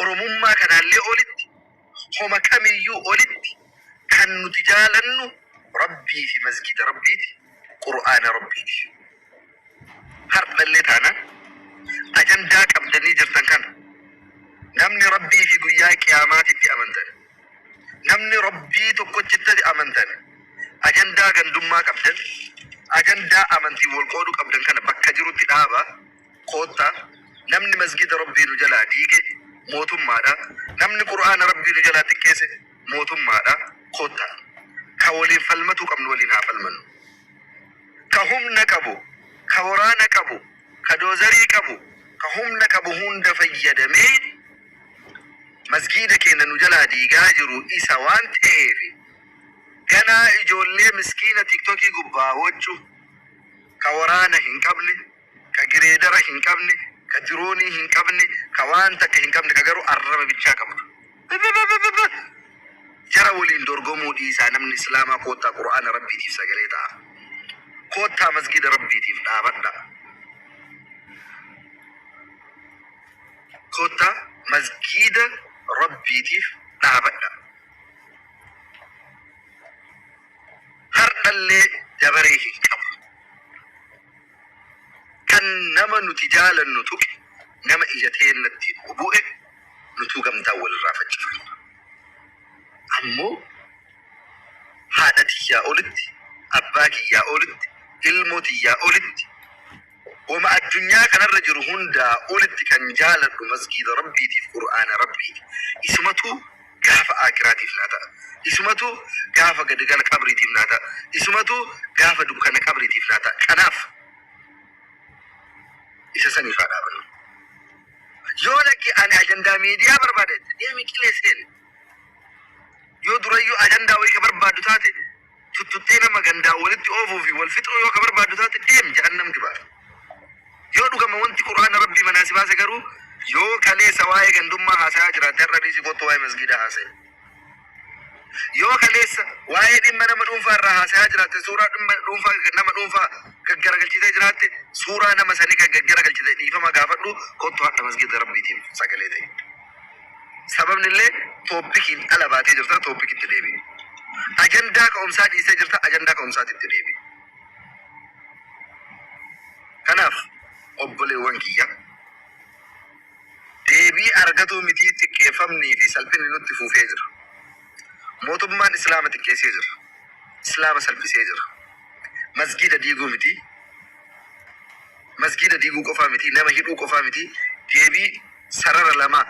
Oromummaa kanaallee olitti, homa kamiyyuu olitti kan nuti jaalannu Rabbii fi masgiida Rabbiiti, Qur'aana Rabbiiti. Hardhallee taanaan ajandaa qabdanii jirtan kana namni Rabbii fi guyyaa qiyaamaatitti amantan, namni Rabbii tokkochittati amantan, ajandaa gandummaa qabdan, ajandaa amantiin wal qooduu qabdan kana bakka jirutti dhaaba, koottaa. Namni masgiida Rabbii nu jalaa diige mootummaadha, namni Qur'aana Rabbii nu jalaa xiqqeesse mootummaadha, koottaa. Ka waliin falmatuu qabnu waliin haa falmannu. Ka humna qabu, ka woraana qabu, ka doozarii qabu, ka humna qabu hunda fayyadamee masgiida keenna nu jalaa diigaa jiru isa waan ta'eef, ganaa ijoollee miskiina tiktokii gubbaa woccu, ka woraana hin qabne, ka gireedara hin qabne, ka diroonii hin qabne, ka waan takka hin qabne, ka garuu arraba bichaa qabdu. Jara waliin dorgomuu dhiisaa, namni Islaamaa koottaa Qur'aana Rabbiitiif sagalee ta'a. Koottaa masgiida Rabbiitiif dhaabadha. Koottaa masgiida Rabbiitiif dhaabadha. Hardhallee dabaree hin qabu. Kan nama nuti jaalannu tuqe, nama ija teennatti bu'e, nutuu gamtaan walirraa faccifanna. Ammoo haadha tiyyaa olitti, abbaa kiyyaa olitti, ilmoo tiyyaa olitti, wama addunyaa kanarra jiru hundaa olitti kan jaaladhu masgiida Rabbiitiif Qur'aana Rabbiiti. Isumatuu gaafa aakiraatiif naa ta'a. Isumatu gaafa gadi gala qabriitiif naa ta'a. Isumatu gaafa dukkana qabriitiif naa ta'a. Kanaaf isa saniif haa dhaabannu. Yoo lakki ani ajandaa miidiyaa barbaada jette, deemi qilee seeni. Yoo durayyuu ajandaa wayii ka barbaaddu taate, tuttuttee nama gandaan walitti oofuu fi wal fixuu yoo ka barbaaddu taate, deem jahannam gibaa. Yoo dhugama wanti Qur'aana Rabbii manaa si baase garuu, yoo kaleessa waa'ee gandummaa haasayaa jiraatte, har'a dhiisi, kottu waa'ee masgiidaa haasa'i. Yoo kaleessa waa'ee dhimma nama dhuunfaa irraa haasayaa jiraatte, suuraa dhimma dhuunfaa nama dhuunfaa gaggaragalchitee jiraatte, suuraa nama sanii kan gaggaragalchite dhiifama gaafadhu, kottu har'a masgiida Rabbiitiif sagalee ta'i. Sababni illee tooppikiin ala baatee jirta, tooppikitti deebi'i. Ajandaa ka'umsaa dhiistee jirta, ajandaa ka'umsaatitti deebi'i. Kanaaf obboleewwan kiyya, deebii argatuu mitii xiqqeeffamnii fi salphinni nutti fuufee jira. Mootummaan Islaama xiqqeessee jira. Islaama salphisee jira. Masgiida diiguu mitii, masgiida diiguu qofaa mitii, nama hidhuu qofaa mitii, deebii sarara lamaa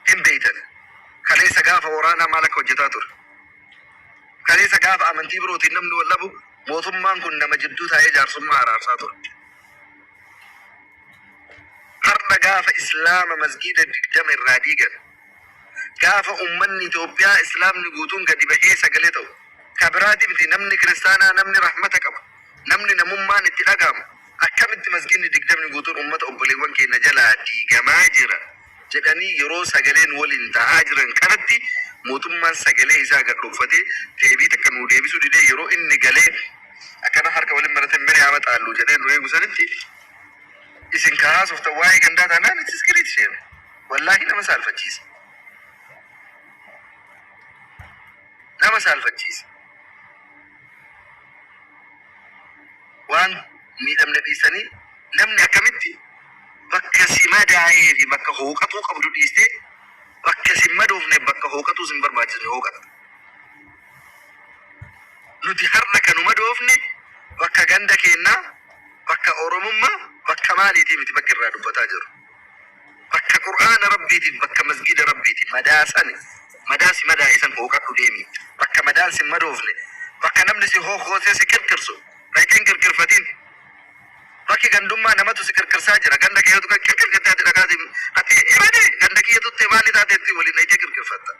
hin beeytan. Kaleessa gaafa waraanaa maal akka hojjetaa ture? Kaleessa gaafa amantii birootiin namni wal dhabu mootummaan kun nama jidduu taa'ee jaarsummaa araarsaa ture. Har'a gaafa Islaama masgiida 20 irraa diigan, gaafa ummanni Itoophiyaa Islaamni guutuun gadi bahee sagalee ta'u, ka biraati miti, namni kiristaanaa, namni rahmata qabu, namni namummaan itti dhaga'amu, akkamitti masgiidni 20 guutuun ummata obboleewwan keenya jalaa diigamaa jira jedhanii yeroo sagaleen waliin tahaa jiran kanatti, mootummaan sagalee isaa gad dhokfatee deebii takka nuu deebisuu didee, yeroo inni galee akkana harka waliin maratee mini haa maxaallu jedhee nu eegu sanitti, isin ka haasoftan waa'ee gandaa taanaan, it is great shame. Wallaahi nama saalfachiisa. Nama saalfachiisa. Waan miidhamne dhiistanii, namni akkamitti bakka si madaa'ee fi bakka hooqatuu qabdu dhiistee bakka si hin madoofne, bakka hooqatuu si hin barbaachisne hooqatta? Nuti har'a kan nu madoofne bakka ganda keennaa, bakka Oromummaa, bakka maaliitii miti. Bakki irraa dubbataa jiru bakka Qur'aana Rabbiitiif, bakka masgiida Rabbiiti. Madaa sani, madaa si madaa'e san hooqadhu deemi. Bakka madaan si hin madoofne, bakka namni si hookkoosee si kirkirsu dhayxee hin kirkirfatin. Bakki gandummaa namatu si kirkirsaa jira. Ganda keetu kan kirkir jettee ati dhaqaatii ati ebade ganda kiyya tutte maali taateetti waliin dhayxee kirkirfatta.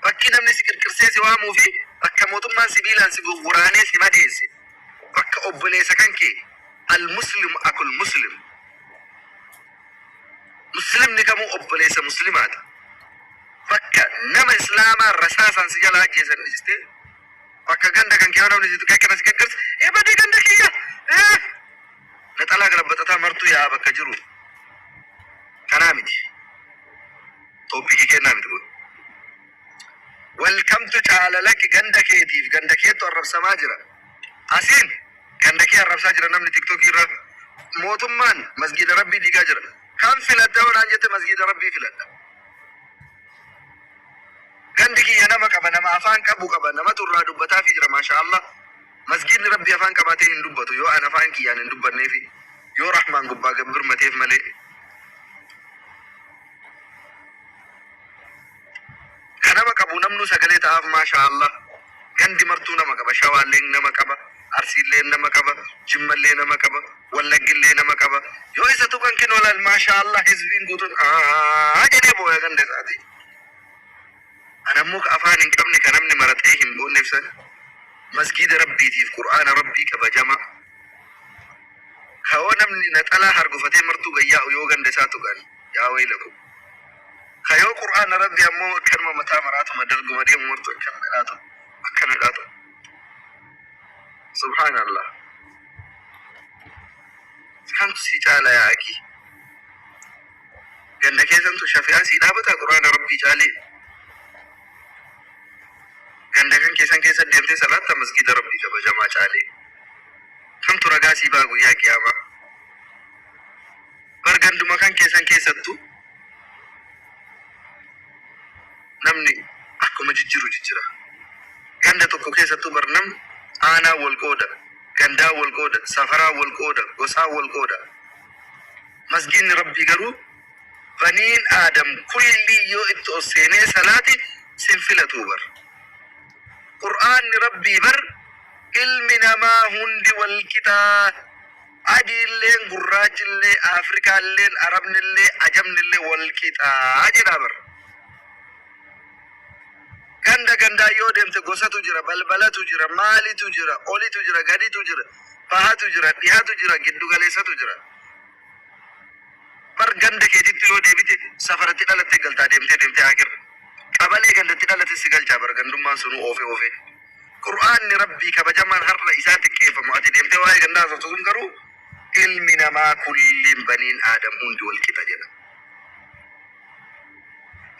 Bakki namni si kirkirsee si waamuu fi bakka mootummaan sibiilaan si waraanee si madeesse, bakka obboleessa kan kee, al muslimu akul muslim, muslimni kamuu obboleessa muslimaati, bakka nama Islaamaa rasaasaan si jalaa ajjeesan dhiistee, bakka ganda kan kee yoo namni si tuqee akkana si kirkirse, ebade ganda kiyya naxalaa galabbaxataa martuu yaa'a bakka jiru. Kanaa miti. Tooppikii kennaa miti kun. Wal kamtu caala lakki ganda keetiif ganda keettu arrabsamaa jira. Asiin ganda kee arrabsaa jira namni tiktokii irra mootummaan masgiida rabbii diigaa jira. Kam filatta yoo naan jette masgiida rabbii filadha. Gandi kiyya nama qaba nama afaan qabu qaba namatu irraa dubbataafii jira maasha Allah. Masgiidni rabbii afaan qabaatee hin dubbatu yoo an afaan kiyyaan hin dubbanneefi yoo rahmaan gubbaa gad birmateef malee. Ka nama qabu namnuu sagalee ta'aaf maasha Allah. Gandi martuu nama qaba shawaalleen nama qaba arsiilleen nama qaba jimmallee nama qaba wallaggillee nama qaba yoo isa tuqan kinoo laal maasha Allah hizbiin guutuun aa jedhee booya ganda isaati. An ammoo ka afaan hin qabne ka namni maraxee hin boonneef san masgiida rabbiitiif qur'aana rabbii kabajama ka yoo namni naxalaa hargufatee martuu gayyaa'u yoo ganda isaa tuqan yaa waylakum. Ka yoo qur'aana rabbii ammoo akkanuma mataa maraatuma darguma deemu martu akkana dhaatu akkana dhaatu. Subhaanallah. Kamtu si caala yaa akii? Ganda keessantu shafi'aa sii dhaabataa qur'aana rabbii caalee? Ganda kan keessan keessa deemtee salaatta masgiida rabbii kabajamaa caalee? Kamtu ragaa sii ba'a guyyaa qiyaamaa? Bar ganduma kan keessan keessattu namni akkuma jijjiru jijjira. Ganda tokko keessattuu bar namni aanaa wal qooda, gandaa wal qooda, safaraa wal qooda, gosaa wal qooda. Masgiidni Rabbii garuu baniin Aadam kullii yoo itti ol seenee salaate sin filatuu bar. Qur'aanni Rabbii bar ilmi namaa hundi wal qixaa adiilleen gurraachillee Afrikaalleen Arabnillee ajamnillee wal qixaa jedhaa bar. Ganda gandaan yoo deemte gosatu jira, balbalatu jira, maalitu jira, olitu jira, gaditu jira, bahatu jira, dhihatu jira, giddu galeessatu jira. Bar ganda keetittu yoo deebite safaratti dhalattee galtaa deemtee deemtee akira. Qabalee gandatti dhalate si galchaa bar gandummaan sunuu oofee oofee. Qur'aanni Rabbii kabajamaan har'a isaa xiqqeeffamu ati deemtee waa'ee gandaa haasoftu sun garuu ilmi namaa kulliin baniin Aadam hundi wal qixa jedha.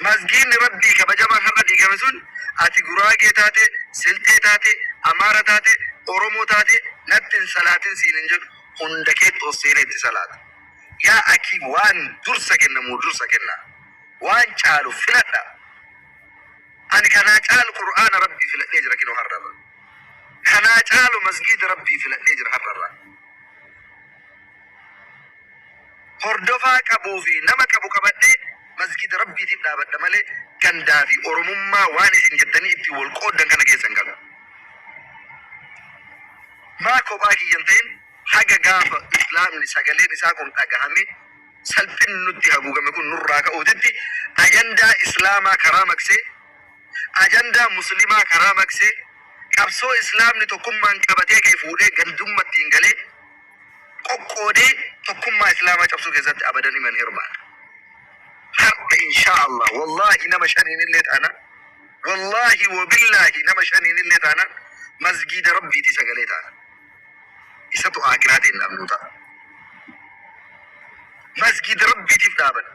Masgiidni Rabbii kabajamaan har'a diigame sun ati Guraagee taate, Silxee taate, Amaara taate, Oromoo taate natti hin salaatin siin hin jedhu hunda keetti ol seenee itti salaata. Yaa akii waan dursa kennamu dursa kennaa. Waan caalu filadhaa. Ani kanaa caalu Qur'aana Rabbii filadhee jira kinoo har'arra. Kanaa caalu masgiida Rabbii filadhee jira har'arra. Hordofaa qabuu fi nama qabu qabadhee masgiida Rabbiitiif dhaabadha malee gandaa fi Oromummaa waan isin jettanii ittiin wal qooddan kana keessa hin galu. Maa kophaa kiyya hin ta'in haga gaafa Islaamni sagaleen isaa kun dhagahamee salphinni nutti haguugame kun nurraa ka'uutitti ajandaa Islaamaa karaa maqsee ajandaa Muslimaa karaa maqsee qabsoo Islaamni tokkummaan qabatee ka'e fuudhee gandummattiin galee qoqqoodee tokkummaa Islaamaa cabsuu keessatti abadan himan hirmaata. Har'a inshaa Allah wallaahi nama shaniin illee taanaan wallaahi wabillaahi nama shaniin illee taanaan masgiida Rabbiitii sagalee taana. Isatu aakiraa teennaaf nuu ta'a. Masgiida Rabbiitiif dhaaban.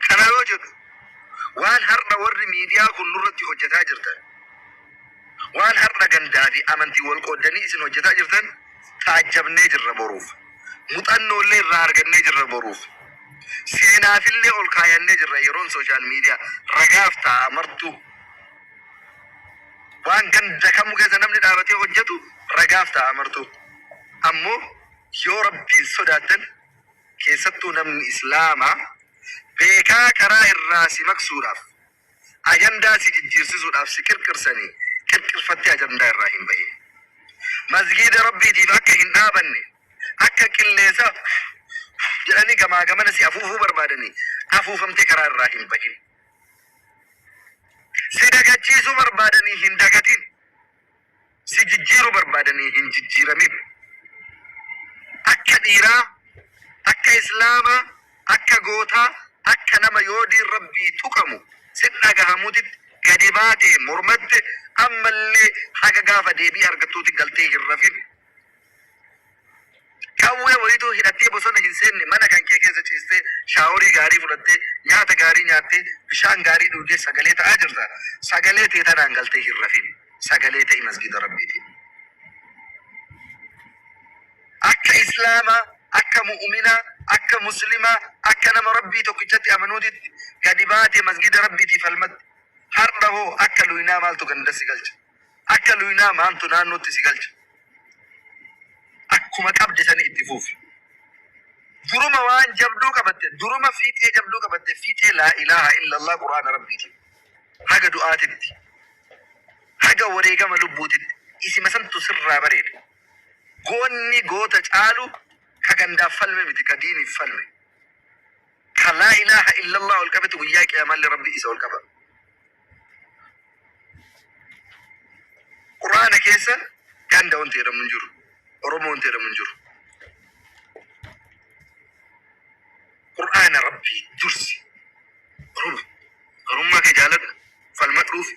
Kana yoo jedhu waan har'a warri miidiyaa kun nurratti hojjetaa jirtan Waan har'a gandaa fi amantiin wal qooddanii isin hojjetaa jirtan taajjabnee jirra boruuf. Muxannoollee irraa argannee jirra boruuf. Seenaafillee ol kaayannee jirra yeroon social media ragaaf taa'a martuu. Waan ganda kamuu keessa namni dhaabatee hojjetu ragaaf taa'a martuu. Ammoo yoo Rabbiin sodaattan keessattuu namni Islaamaa beekaa karaa irraa si maqsuudhaaf Ajandaa si jijjiirsisuudhaaf si qirqirsanii qirqirfattee ajandaa irraa hin bahin. Masgiida Rabbiitiif akka hin dhaabanne, akka qilleensa jedhanii gamaa gamana si afuufuu barbaadanii afuufamtee karaa irraa hin bahin. Si dagachiisuu barbaadanii hin dagatin. Si jijjiiruu barbaadanii hin jijjiiramin. Akka dhiiraa, akka Islaamaa, akka gootaa, akka nama yoo diin Rabbii tuqamu sit dhagahamutitti gadi baatee mormatte ammallee haga gaafa deebii argattuuti galtee hin rafin. Qawwee wayituu hidhattee bosona hin seenne mana kan kee keessa ciistee Shaaworii gaarii fudhattee, nyaata gaarii nyaattee, bishaan gaarii dhugdee sagalee ta'aa jirta. Sagalee tee tanaan galtee hin rafin. Sagalee ta'i masgiida Rabbiitiin. Akka Islaamaa, akka mu'uminaa, akka Muslimaa, akka nama Rabbii tokkichatti amanuutitti gadi baatee masgiida Rabbiitii falmatti. Hardha hoo akka luynaa maaltu ganda si galcha? Akka luynaa maaltu naannootti si galcha? Akkuma qabde sani itti fuufi. Duruma waan jabduu qabatte, duruma fiixee jabduu qabatte, fiixee laa ilaaha illallah Qur'aana Rabbiiti. Haga du'aatitti, haga wareegama lubbuutitti isima santu sirraa bareeda. Goonni goota caalu ka gandaaf falme miti, ka diiniif falme. Ka laa ilaaha illallah ol qabetu guyyaa qiyamaallee Rabbi isa ol qaba. Qur'aana keessa ganda wanti jedhamu hin jiru. Oromoo wanti jedhamu hin jiru. Qur'aana Rabbii dursi. Oromo. Oromummaa kee jaaladhu. Falmadhuuf.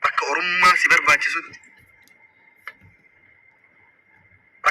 Bakka Oromummaa si barbaachisutti.